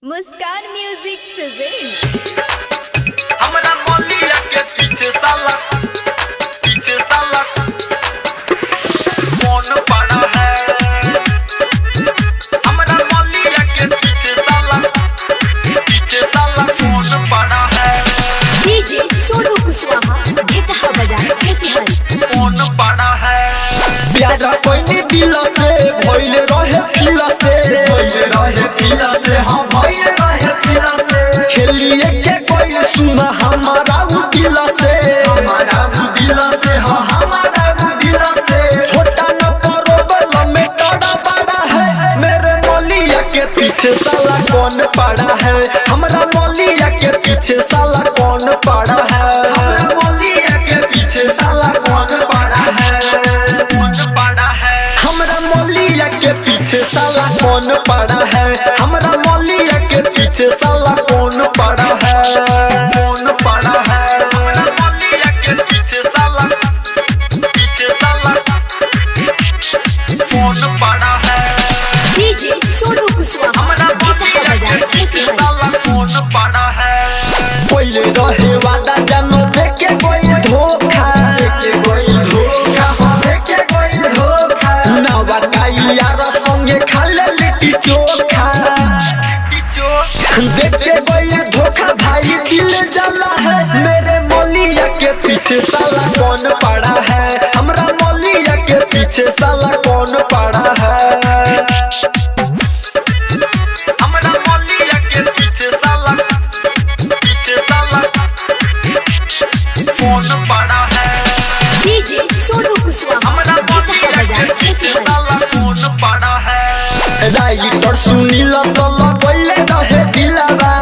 मुस्कान music present. हमरा मौलिया के पीछे साला, पीछे साला कौन पड़ा है? हमरा मौलिया के पीछे साला, पीछे साला कौन पड़ा है? डीजे सोनू कुशवाहा, ढेकहा बाजार, मोतिहारी। कौन पड़ा है? प्यारा कोई दिल से भइल रहे फिल से, भइल रहे फिल से, हाँ भइल रहे फिल से। खेलिए के कोई सुना हमारा उ दिल से, हमारा उ दिल से, हाँ हमारा उ दिल से। छोटा न परोबल में टड़ा बड़ा है, मेरे मौलिया के पीछे साला कौन पड़ा है? हमरा मौलिया के पीछे साला कौन पड़ा है? हमरा मौलिया के पीछे साला कौन पड़ा है? कौन पड़ा है? हमरा मौलिया के पीछे साला कौन पड़ा है? हमरा मौलिया के पीछे साला कौन पड़ा है? कौन पड़ा है? हमरा मौलिया के पीछे साला, पीछे साला कौन पड़ा है? डीजे सोनू कुशवाहा, हमरा ढेकहा मौलिया बाजार, के पीछे मोतिहारी। साला कौन पड़ा है? पहले रहे वादा जानो देके कोई धोखा, देके कोई धोखा, हाँ देके कोई धोखा। नवा काई यार संगे खा ले लिट्टी चोखा, देके कोई धोखा भाई दिल जला है। मेरे मौलिया के पीछे साला कौन पड़ा है? हमरा मौलिया के पीछे साला कौन पड़ा है? हमरा मौलिया के पीछे साला, पीछे साला कौन पड़ा है? डीजे सोनू कुशवाहा, हमरा ढेकहा मौलिया बाजार, के पीछे मोतिहारी। साला कौन पड़ा है? राइटर सुनील तो लगैले रहे दिलावा,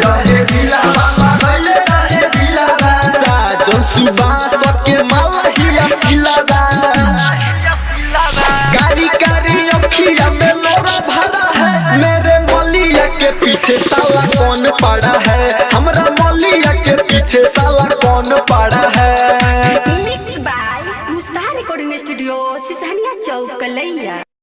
रहे दिलावा, लगैले रहे दिलावा। साजन सुबास के मालहिया सिलावा, कारी कारी अखिया में लोरा भरा है। मेरे मौलिया के पीछे साला कौन पड़ा है? हमरा मौलिया के पीछे साला कौन